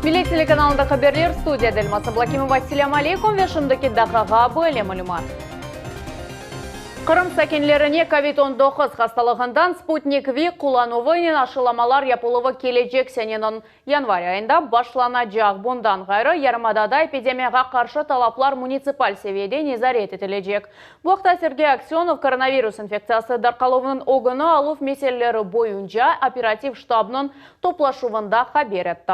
Millet telekanalında haberler, studiyada Elmaz Ablakimova. Selâm aleykum ve şimdiki daqiqağa böyle malümat. Qırım sakinlerine kovid 19 hastalığından Sputnik V qullanuvınen aşılamalar yapıluvı kelecek seneniñ yanvar ayında başlanacaq. Bundan ğayrı, yarımadada epidemiyağa qarşı talaplar munitsipal seviyede nezaret etilecek. Bu aqta Sergey Aksönov koronavirus infektsiyası darqaluvınıñ ögüni aluv meseleleri boyunca operativ ştabnıñ toplaşuvında haber etti.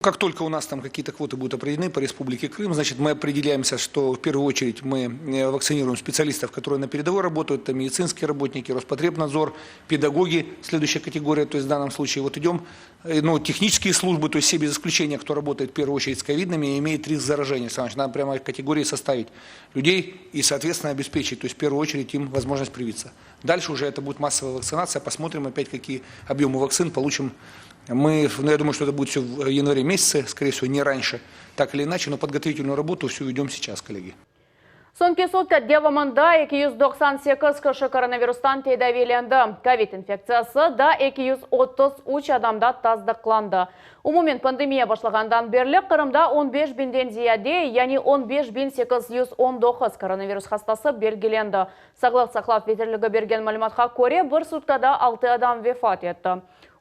Как только у нас там какие-то квоты будут определены по Республике Крым, значит, мы определяемся, что в первую очередь мы э, вакцинируем специалистов, которые на передовой работают, это медицинские работники, Роспотребнадзор, педагоги, следующая категория, то есть в данном случае вот идем, э, ну, технические службы, то есть все без исключения, кто работает в первую очередь с ковидными, имеет риск заражения. Значит, надо прямо категории составить людей и, соответственно, обеспечить, то есть в первую очередь им возможность привиться. Дальше уже это будет массовая вакцинация, посмотрим опять, какие объемы вакцин получим мы, ну, я думаю, что это будет все в январе месяце, скорее всего, не раньше, так или иначе, но подготовительную работу всю ведем сейчас, коллеги. Soñki sutka devamında 298 kişi koronavirustan tedaviylendi. Kovid infektsiyası da 233 adamda tasdıqlandı. Umumen pandemiya başlağandan berli Qırımda 15 binden ziyade, yani 15 819 koronavirus hastası belgilendi. Sağlıq saqlav vezirligi bergen malümatqa köre, bir sutkada 6 adam vefat etti.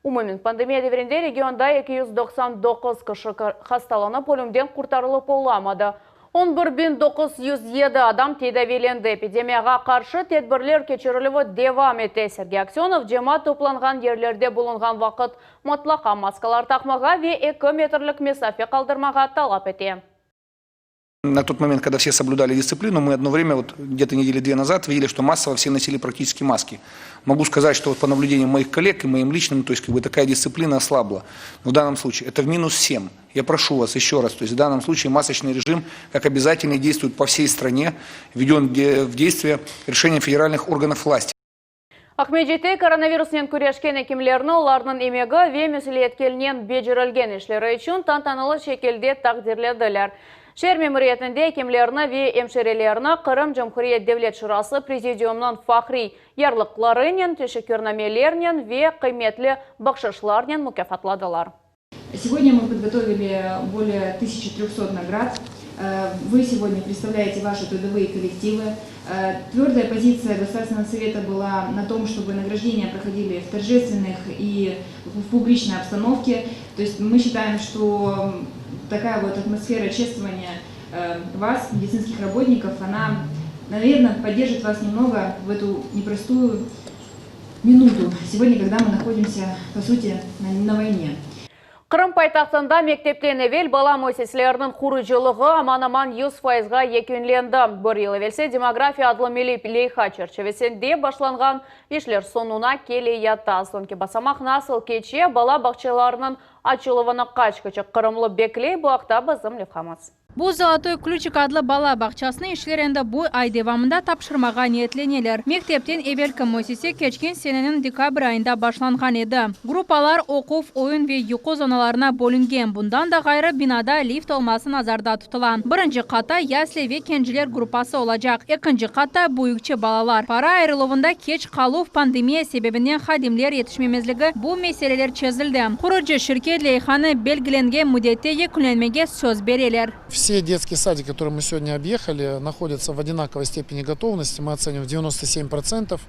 Umumen pandemiya devrinde regionda 299 kişi hastalanıp ölümden qurtarılıp olamadı. 11 907 adam tedaviylendi. Epidemiyağa qarşı tedbirler keçirilüvi devam ete. Sergey Aksönov cemaat toplanğan yerlerde bulunğan vaqıt mıtlaqa maskalar taqmağa ve 2 metrlik mesafe qaldırmağa talap ete. На тот момент, когда все соблюдали дисциплину, мы одно время, вот где-то недели две назад, видели, что массово все носили практически маски. Могу сказать, что вот по наблюдениям моих коллег и моим личным, то есть как бы такая дисциплина ослабла. Но в данном случае это в минус 7. Я прошу вас еще раз, то есть в данном случае масочный режим, как обязательный, действует по всей стране, введен в действие решением федеральных органов власти. Aqmescitte koronavirusnen küreşken ekimlerni olarnıñ emegi ve mesüliyetnen becerilgen işleri içün tantanalı şekilde taqdirlediler. Şeer memuriyetinde ekimlerni ve emşirelerni Qırım Cumhuriyet Devlet Şurası Prezidiumınıñ fahriy yarlıqlarınen, teşekkürnamelernen ve qıymetli bahşışlarnen mukâfatladılar. Сегодня мы подготовили более 1300 наград. Вы сегодня представляете ваши трудовые коллективы. Твердая позиция Государственного совета была на том, чтобы награждения проходили в торжественных и в публичной обстановке. То есть мы считаем, что такая вот атмосфера чествования вас, медицинских работников, она, наверное, поддержит вас немного в эту непростую минуту, сегодня, когда мы находимся, по сути, на войне. Qırım paytahtında mektepten evel bala müessiseleriniñ qurucılığı aman-aman 100 fayızğa yekünlendi. Bir yıl evelsi demografiya adlı milliy leyha çerçivesinde başlanğan işler soñuna keleyata. Soñki basamaq nasıl keçe, bala bağçalarınıñ açıluvını qaç küçük qırımlı bekley, bu aqta bizim levhamız. Bu Золотой ключик adlı bala bağçasını işler endi bu ay devamında tapşırmağa niyetleneler. Mektepten evelki müessise keçken seneniñ dekabr ayında başlanğan edi. Gruppalar oquv, oyun ve yuqu zonalarına bölüngen. Bundan da ğayrı binada lift olması nazarda tutula. Birinci qatta yasli ve kenciler gruppası olacaq. Ekinci qatta büyükçe balalar. Para ayırıluvında keç qaluv pandemiya sebebinden hadimler yetişmemezligi bu meseleler çezildi. Qurucı şirket leyhanı belgilengen müddette yekünlenmege söz bereler. Все детские садики, которые мы сегодня объехали, находятся в одинаковой степени готовности. Мы оцениваем в 97%.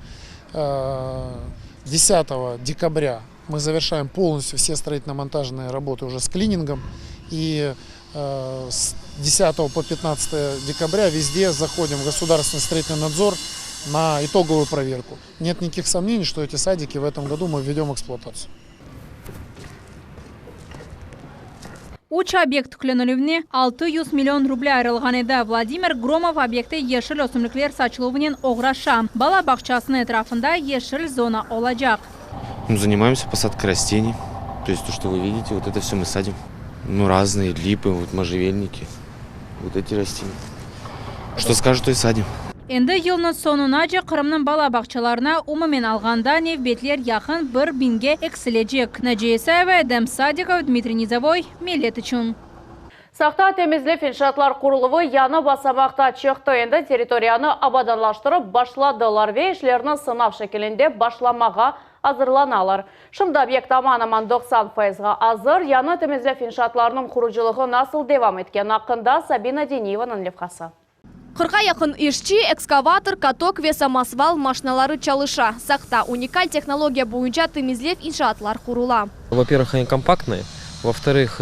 10 декабря мы завершаем полностью все строительно-монтажные работы уже с клинингом. И с 10 по 15 декабря везде заходим в государственный строительный надзор на итоговую проверку. Нет никаких сомнений, что эти садики в этом году мы введем в эксплуатацию. Üç obyekt tiklenilüvine 600 million ruble ayırılğan edi. Vladimir Gromov obyektte yeşil ösümlikler saçıluvınen oğraşa. Bala bağçasınıñ etrafında yeşil zona olacaq. Ну, занимаемся посадкой растений. То есть то, что вы видите, вот это все мы садим. Ну, разные липы, вот можжевельники, вот эти растения. Что скажут, то и садим. Endi yılnıñ soñunace Qırımnıñ bala bağçalarına umumen alğanda nevbetler yaqın 1000ge eksilecek. Naciye Isayeva, Edem Sadikov, Dmitriy Nizavoy, Millet içün. Saqta temizlev inşaatlar quruluvı yañı basamaqqa çıqtı. Endi territoriyanı abadanlaştırıp başladılar ve işlerni sınav şekilinde başlamağa. Azırlanalar. Şimdi obyekt aman-aman 90 fayızğa azır. Yañı temizlev inşaatlarınıñ qurucılığı nasıl devam etkeni aqqında Sabina Deniyevanıñ levhası. 40-qa yaqın işçi, ekskavator, katok ve samosval maşinaları çalışa. Saqta unikal tehnologiya boyunca temizlev inşaatlar qurula. Во-первых, они компактные. Во-вторых,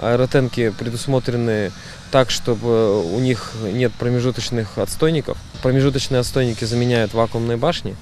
аэротенки предусмотрены так, чтобы у них нет промежуточных отстойников. Промежуточные отстойники заменяют вакуумные башни.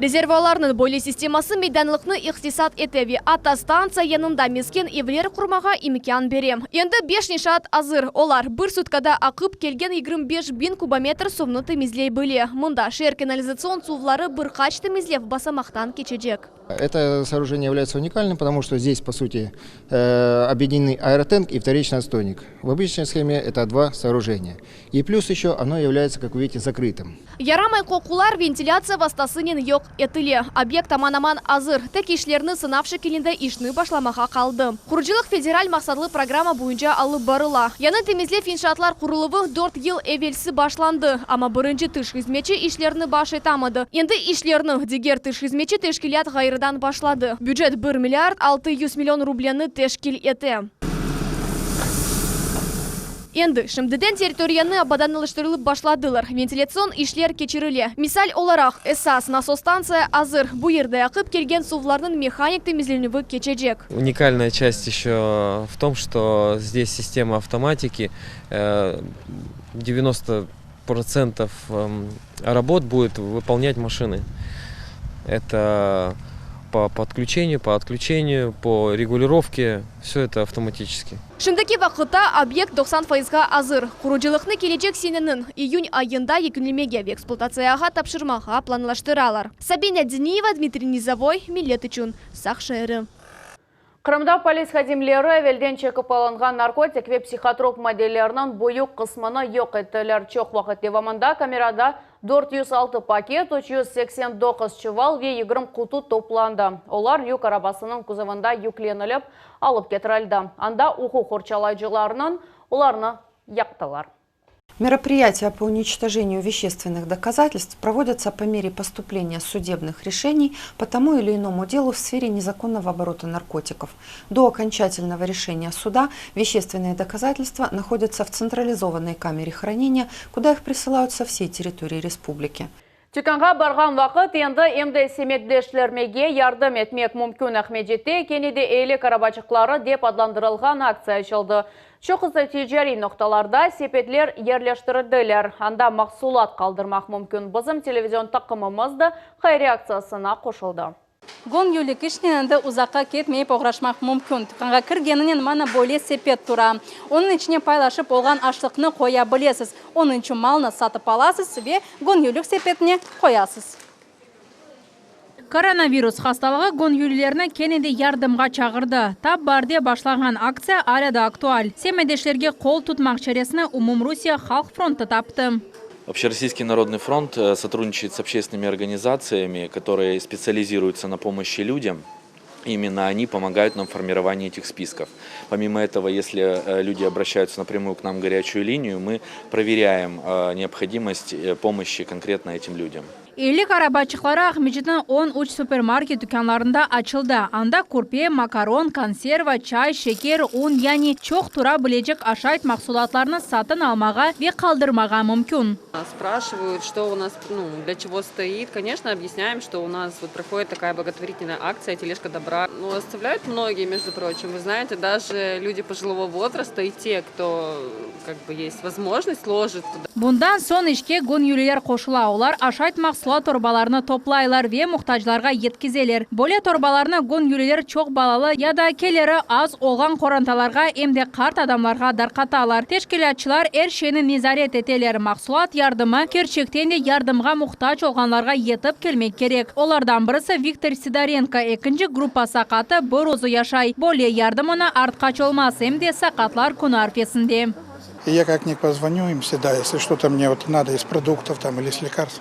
Rezervuarlarnıñ böyle sisteması meydanlıqnı iqtisat ete ve atta stantsiya yanında mesken evler qurmağa imkân bere. Endi beş inşaat azır. Olar bir sutkada aqıp kelgen 25 biñ kubometr suvnı temizley bile. Mında şeer kanalizatsion suvları bir qaç temizlev basamaqtan keçecek. Это сооружение является уникальным, потому что здесь, по сути, объединены аэротенк и вторичный отстойник. В обычной схеме это два сооружения. И плюс еще оно является, как вы видите, закрытым. Yaramay qoqular ventilâtsiya vastasınen yoq etile. Obyekt aman-aman azır. Tek işlerni sınav şekilinde işni başlamağa qaldı. Qurucılıq federal maqsatlı programma boyunca alıp barıla. Yañı temizlev inşaatlar quruluvı 4 yıl evelsi başlandı. Amma birinci tış hızmetçi işlerni baş etamadı. Endi işlerni diger tış hızmetçi teşkilât ğayrıdan başladı. Bücet 1 milliard 600 million rubleni teşkil ete. Endi şimdiden territoriyanı abadanlaştırılıp başladılar. Ventilâtsion işler keçirile. Misal olaraq, esas nasos stantsiya azır. Bu yerde aqıp kelgen suvlarnıñ mehanik temizlenüvi keçecek. Уникальная часть еще в том, что здесь система автоматики, 90% работ будет выполнять машины. Это по подключению, по отключению, по регулировке, все это автоматически. Şimdiki vaqıtta obyekt 90 fayızğa azır. Qurucılıqnı kelecek seneniñ iyün ayında yekünlemege ve ekspluatatsiyağa tapşırmağa planlaştıralar. Sabina Diniyeva, Dmitriy Nizavoy, Millet içün, Saq şeeri. Qırımda polis hadimleri evelden çekip alınğan narkotik ve psihotrop maddeleriniñ büyük qısmını yoq ettiler. Çoq vaqıt devamında kamerada 406 paket, 389 çuval ve 20 qutu toplandı. Olar yük arabasınıñ kuzovında yüklenilip alıp ketirildi. Anda uquq qorçalayıcılarnıñ olarnı yaqtılar. Мероприятия по уничтожению вещественных доказательств проводятся по мере поступления судебных решений по тому или иному делу в сфере незаконного оборота наркотиков. До окончательного решения суда вещественные доказательства находятся в централизованной камере хранения, куда их присылают со всей территории республики. Tükânğa barğan vaqıt endi em de semetdeşlerge yardım etmek mümkün Aqmescitte kene de eyilik arabaçıqları dep adlandırılğan aktsiya açıldı. Çoqusı ticariy noqtalarda sepetler yerleştirildiler. Anda mahsulat qaldırmaq mümkün. Bizim televizion taqımımız da hayriye aktsiyasına qoşuldı. Göñüllik işnen de uzaqqa ketmeyip oğraşmaq mümkün. Tükânğa kirgeninen mana böyle sepet tura. Onıñ içine paylaşıp olğan aşlıqnı qoya bilesiz. Onıñ içün malnı satıp alasız ve göñüllik sepetine qoyasız. Koronavirus hastalığı göñüllilerni kene de yardımğa çağırdı. Tap baarde başlağan aktsiya alâ da aktual. Semetdeşlerge qol tutmaq çaresini Umumrusiye halq frontı taptı. Общероссийский народный фронт сотрудничает с общественными организациями, которые специализируются на помощи людям. Именно они помогают нам в формировании этих списков. Помимо этого, если люди обращаются напрямую к нам в горячую линию, мы проверяем необходимость помощи конкретно этим людям. Eyilik arabaçıqları Aqmescitniñ 13 supermarket tükânlarında açıldı. Anda kürpe, makaron, konserva, çay, şeker, un, yani çoq tura bilecek aşayt mahsulatlarını satın almağa ve qaldırmağa mümkün. Спрашивают, что у нас, ну, для чего стоит. Конечно, объясняем, что у нас вот проходит такая благотворительная акция «Тележка добра». Ну, оставляют многие, между прочим. Вы знаете, даже люди пожилого возраста и те, кто как бы есть возможность, ложат туда. Bundan soñ işke göñülliler qoşula. Olar aşayt mahsulat torbalarını toplaylar ve muhtaclarğa yetkizeler. Böyle torbalarnı göñülliler çoq balalı ya da keliri az olğan qorantalarğa em de qart adamlarğa darqatalar. Teşkilâtçılar er şeyni nezaret eteler. Mahsulat yardımı kerçekten de yardımğa muhtac olğanlarğa yetip kelmek kerek. Olardan birisi Viktor Sidorenko, ekinci gruppa saqatı bir özü yaşay. Böyle yardım oña artqaç olmaz, em de saqatlar künü arfesinde. И я как не позвоню им всегда, если что-то мне вот надо из продуктов там или из лекарств.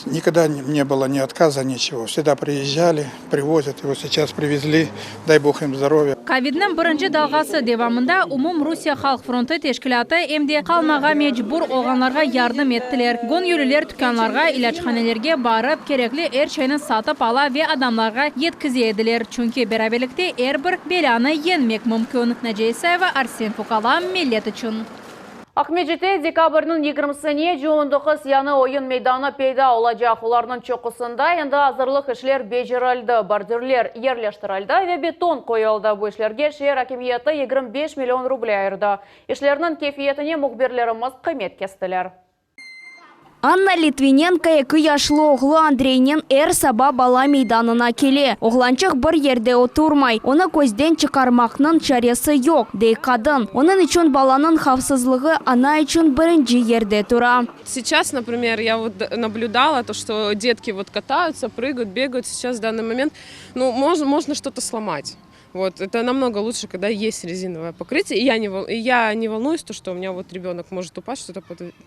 Никогда не было ни отказа, ничего. Всегда приезжали, привозят. И вот сейчас привезли, дай бог им здоровья. Kovidniñ birinci dalğası devamında Umum Rusiye halq frontı teşkilâtı em de qalmağa mecbur olğanlarğa yardım ettiler. Göñülliler tükânlarğa, ilâchanelerge barıp, kerekli er şeyni satıp ala ve adamlarğa yetkize ediler, çünki beraberlikte er bir belânı yeñmek mümkün. Naciye İsayeva, Arsen Fukala, Millet içün. Aqmescitte dekabrniñ yigirmisinece 19 yañı oyun meydanı peyda olacaq. Olarnıñ çoqusında endi azırlıq işler becerildi, bordürler yerleştirildi ve beton qoyuldı. Bu işlerge şeer akimiyeti 25 million ruble ayırdı. İşlerniñ keyfiyetine mühbirlerimiz qıymet kestiler. Anna Litvinenko eki yaşlı oğlu Andreynen er saba bala meydanına kele. Oğlançıq bir yerde oturmay, onı közden çıqarmaqnıñ çaresi yoq, dey qadın. Onıñ içün balanıñ havfsızlığı ana içün birinci yerde tura. Сейчас, например, я вот наблюдала то, что детки вот катаются, прыгают, бегают. Сейчас в данный момент, ну, можно, можно что-то сломать. Вот, это намного лучше, когда есть резиновое покрытие. И я не, и я не волнуюсь, то, что у меня вот ребенок может упасть, что-то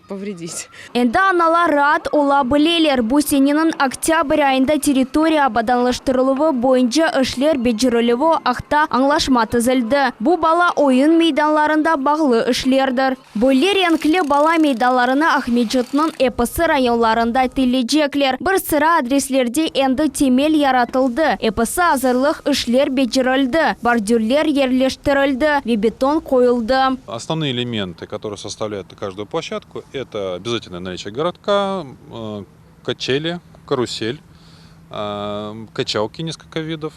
повредить. Endi analar raat ola bileler, bu seneniñ oktâbr ayında territoriya abadanlaştırıluvı boyunca işler becerilüvi aqta añlaşma tizildi. Bu bala oyun meydanlarında bağlı işlerdir. Böyle renkli bala meydanlarını Aqmescitniñ episi rayonlarında tilecekler. Bir sıra adreslerde endi temel yaratıldı, episi azırlıq işler becerildi, bordürler yerleştirildi ve beton qoyuldı. Основные элементы, которые составляют каждую площадку, это обязательное наличие городка, качели, карусель, качалки несколько видов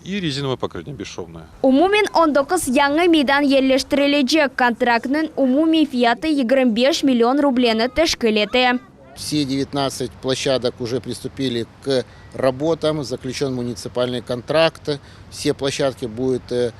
и резиновое покрытие бесшовное. Umumen 19 yañı meydan yerleştirilecek. Kontraktnıñ umumiy fiyatı 25 million rubleni teşkil ete. Все 19 площадок уже приступили к работам, заключен муниципальный контракт. Все площадки будут э,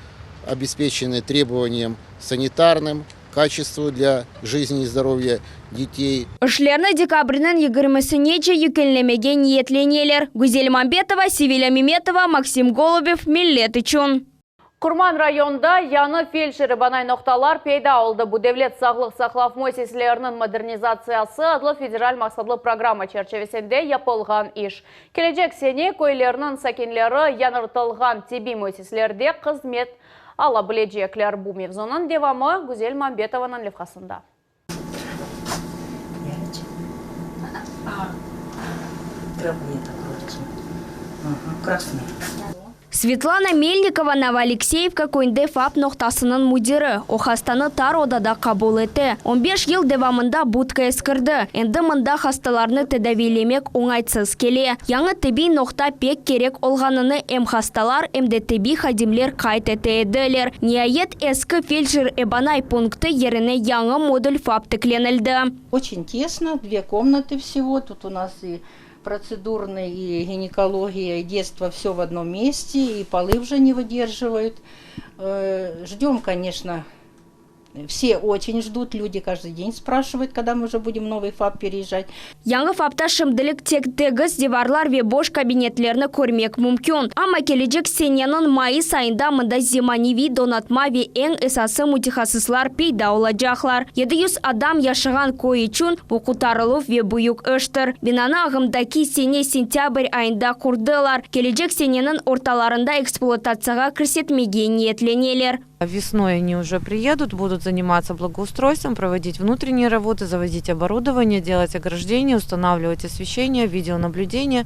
обеспечены требованиям санитарным, качеству для жизни и здоровья детей. İşlerni dekabrniñ yigirmisinece yekünlemege niyetleneler. Güzel Mambetova, Sevilâ Memetova, Maksim Golubev, Millet içün. Qurman rayonında yañı feldşer-ebanay noqtalar peyda oldı. Bu devlet sağlıq saqlav müessiseleriniñ modernizatsiyası adlı federal maqsatlı programma çerçivesinde yapılğan iş. Kelecek sene köylerniñ sakinleri yañartılğan tibbiy müessiselerde hızmet ala bilecekler. Bu mevzunıñ devamı Güzel Mambetovanıñ levhasında. Svetlana Melnikova Novoalekseyevka köyünde FAP noqtasınıñ müdiri. O, hastanı tar odada qabul ete. 15 yıl devamında budka eskirdi. Endi mında hastalarnı tedaviylemek oñaytsız kele. Yañı tibbiy noqta pek kerek olğanını em hastalar, em de tibbiy hadimler qayd ete ediler. Niayet, eski feldşer-ebanay punktı yerine yañı modul FAP tiklenildi. Очень тесно, две комнаты всего. Тут у нас и процедурный, и гинекология, и детство, все в одном месте, и полы уже не выдерживают. Э, ждем, конечно, все очень ждут, люди каждый день спрашивают, когда мы уже будем в новый ФАП переезжать. Yañı FAPta şimdilik tek tegiz divarlar ve boş kabinetlerni körmek mümkün. Amma kelecek seneniñ mayıs ayında mında zemaneviy donatma ve eñ esası mütehassıslar peyda olacaqlar. 700 adam yaşağan köy içün bu qurtarıluv ve büyük iştir. Binanı ağımdaki sene sentâbr ayında qurdılar. Kelecek seneniñ ortalarında ekspluatatsiyağa kirsetmege niyetleneler. Весной они уже приедут, будут заниматься благоустройством, проводить внутренние работы, завозить оборудование, делать ограждения, устанавливать освещение, видеонаблюдение,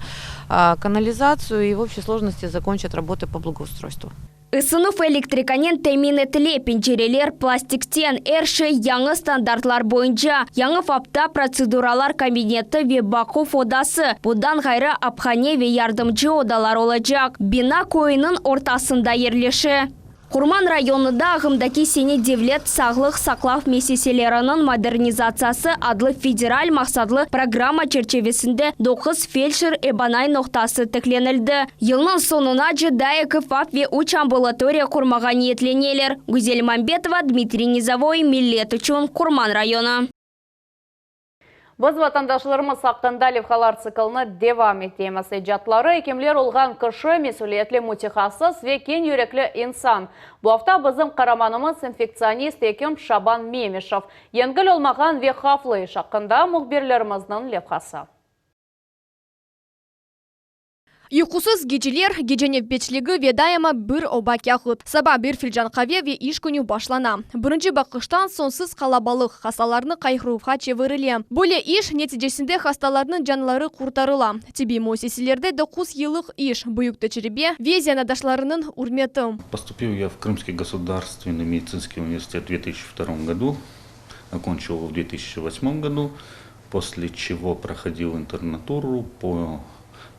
канализацию и в общей сложности закончат работы по благоустройству. Isınuv elektrikanen temin etile, pencereler plastikten, er şey yañı standartlar boyunca. Yañı FAPta protseduralar kabineti ve baquv odası, bundan ğayrı aphane ve yardımcı odalar olacaq. Bina köyniñ ortasında yerleşe. Qurman rayonında ağımdaki sene devlet sağlıq saqlav müessiseleriniñ modernizatsiyası adlı federal maqsatlı programma çerçivesinde 9 feldşer-ebanay noqtası tiklenildi. Yılnıñ soñunace daa eki FAP ve üç ambulatoriya qurmağa niyetleneler. Güzel Mambetova, Dmitriy Nizovoy, Millet içün, Qurman rayonı. Biz vatandaşlarımız aqqında levhalar tsiklini devam etemiz. Ecatları ekimler olğan kişi, mesüliyetli mütehassıs ve keñ yürekli insan. Bu afta bizim qaramanımız infektsionist ekim Şaban Memişev. Yengil olmağan ve havflı iş aqqında mühbirlerimizniñ levhası. Yuqusız geceler, gece nevbetçiligi ve daima bir oba kâğıt. Saba bir filcan qave ve iş künü başlana. Birinci baqıştan soñsuz qalabalıq hastalarnı qayğıruvğa çevirile. Böyle iş neticesinde hastalarnıñ canları qurtarıla. Tibbiy müessiselerde doquz yıllıq iş, büyük tecribe ve zenaatdaşlarınıñ ürmeti. Postupil я в Крымский государственный медицинский университет в 2002 году, окончил его в 2008 году, после чего проходил интернатуру по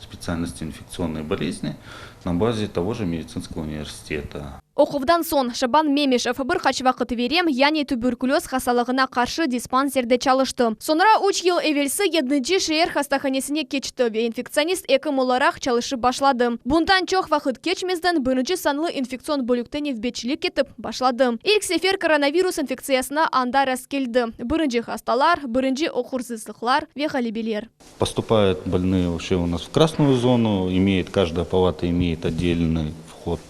специальности инфекционные болезни на базе того же медицинского университета. Oquvdan soñ Şaban Memişev bir qaç vaqıt verem, yani tüberkülöz hastalığına qarşı dispanserde çalıştı. Soñra üç yıl evelsi yedinci şeer hastahanesine keçti ve infektsionist ekim olaraq çalışıp başladı. Bundan çoq vaqıt keçmezden birinci sanlı infektsion bölükte nevbetçilik etip başladı. İlk sefer koronavirus infektsiyasına anda rastkeldi. Birinci hastalar, birinci oqursızlıqlar ve ğalebeler. Поступают больные вообще у нас в красную зону, имеет, каждая палата имеет отдельный вход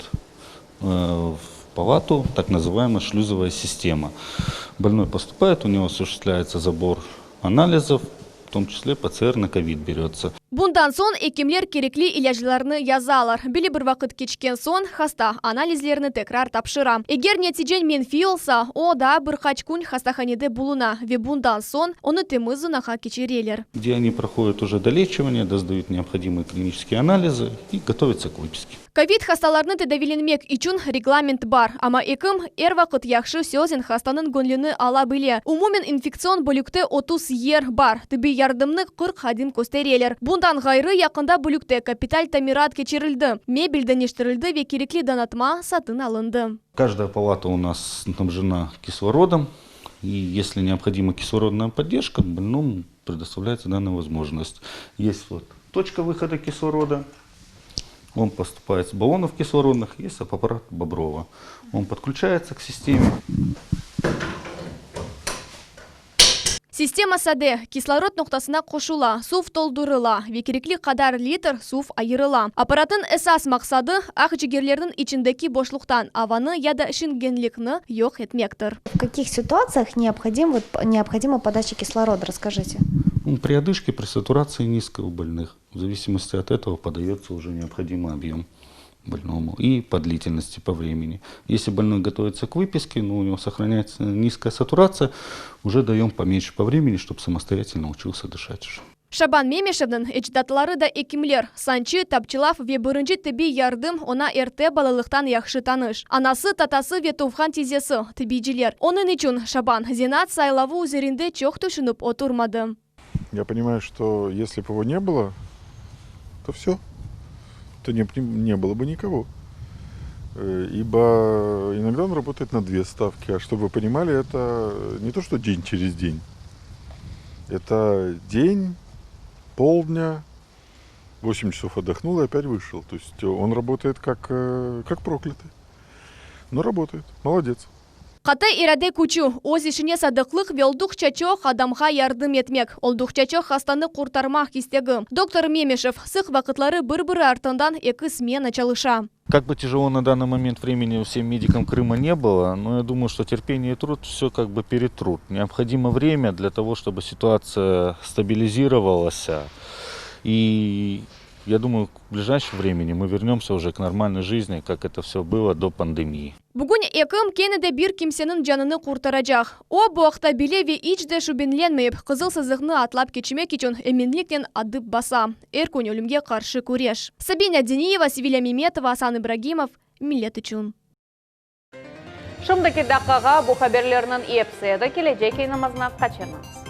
в палату, так называемая шлюзовая система. Больной поступает, у него осуществляется забор анализов, в том числе ПЦР на ковид берется. Bundan soñ ekimler kerekli ilâclarnı yazalar. Belli bir vaqıt keçken soñ hasta analizlerini tekrar tapşıra. Eger netice menfiy olsa, o, daa bir qaç kün hastahanede buluna ve bundan soñ onı temiz zonağa keçireler. Где они проходят уже долечивание, досдают необходимые клинические анализы и готовятся к выписке. Kovid hastalarını tedaviylenmek içün reglament bar, amma ekim er vaqıt yahşı söznen hastanıñ göñlüni ala bile. Umumen infektsion bölükte 30 yer bar, tıbbiy yardımnı 40 hadim köstereler. Bundan ğayrı, yaqında bölükte kapital tamirat keçirildi, mebel deñiştirildi ve kerekli donatma satın alındı. Каждая палата у нас снабжена кислородом, и если необходима кислородная поддержка, больному предоставляется данная возможность. Есть вот точка выхода кислорода, он поступает с баллонов кислородных, есть аппарат Боброва. Он подключается к системе. Sistema sade, kislorod noqtasına qoşula, suv toldurıla ve kerekli qadar litr suv ayırıla. Apparatnıñ esas maqsadı, aqcigerlerniñ içindeki boşluqtan avanı ya da şingenlikni yoq etmektir. В каких ситуациях необходим, вот, необходима подача кислорода? Расскажите. Ну, при одышке, при сатурации низкой у больных. В зависимости от этого подается уже необходимый объем больному и по длительности, по времени. Если больной готовится к выписке, но у него сохраняется низкая сатурация, уже даем поменьше по времени, чтобы самостоятельно учился дышать уже. Şaban Memişevniñ ecdatları da ekimler. Sançı, tapçılav ve birinci tibbiy yardım oña erte balalıqtan yahşı tanış. Anası, tatası ve tuvğan tizesi, tibbiyciler. Onıñ içün Şaban zenaat saylavı üzerinde çoq tüşünip oturmadı. Я понимаю, что если бы его не было, то все, то не, не было бы никого. Ибо иногда он работает на две ставки. А чтобы вы понимали, это не то, что день через день. Это день, полдня, 8 часов отдохнул и опять вышел. То есть он работает как, как проклятый. Но работает. Молодец. Qattı irade küçü, öz işine sadıqlıq ve olduqça çoq adamğa yardım etmek, olduqça çoq hastanı qurtarmaq istegi. Doktor Memişev sıq vaqıtları bir-biri artından eki smena çalışa. Как бы тяжело на данный момент времени всем медикам Крыма не было, но я думаю, что терпение и труд все как бы перетрут. Необходимо время для того, чтобы ситуация стабилизировалась. И я думаю, в ближайшем времени мы вернемся уже к нормальной жизни, как это все было до пандемии. Bugün ekim kene de bir kimseniñ canını qurtaracaq. O, bu aqta bile ve iç de şübelenmeyip, qızıl sızıqnı atlap keçmek içün eminliknen adım basa. Er kün ölümge qarşı küreş. Sabina Deniyeva, Sevilya Memetova, Asan İbragimov, Millet içün. Şimdiki daqqağa bu haberlerniñ episi edi. Kelecek yayınımıznı qaçırmañız.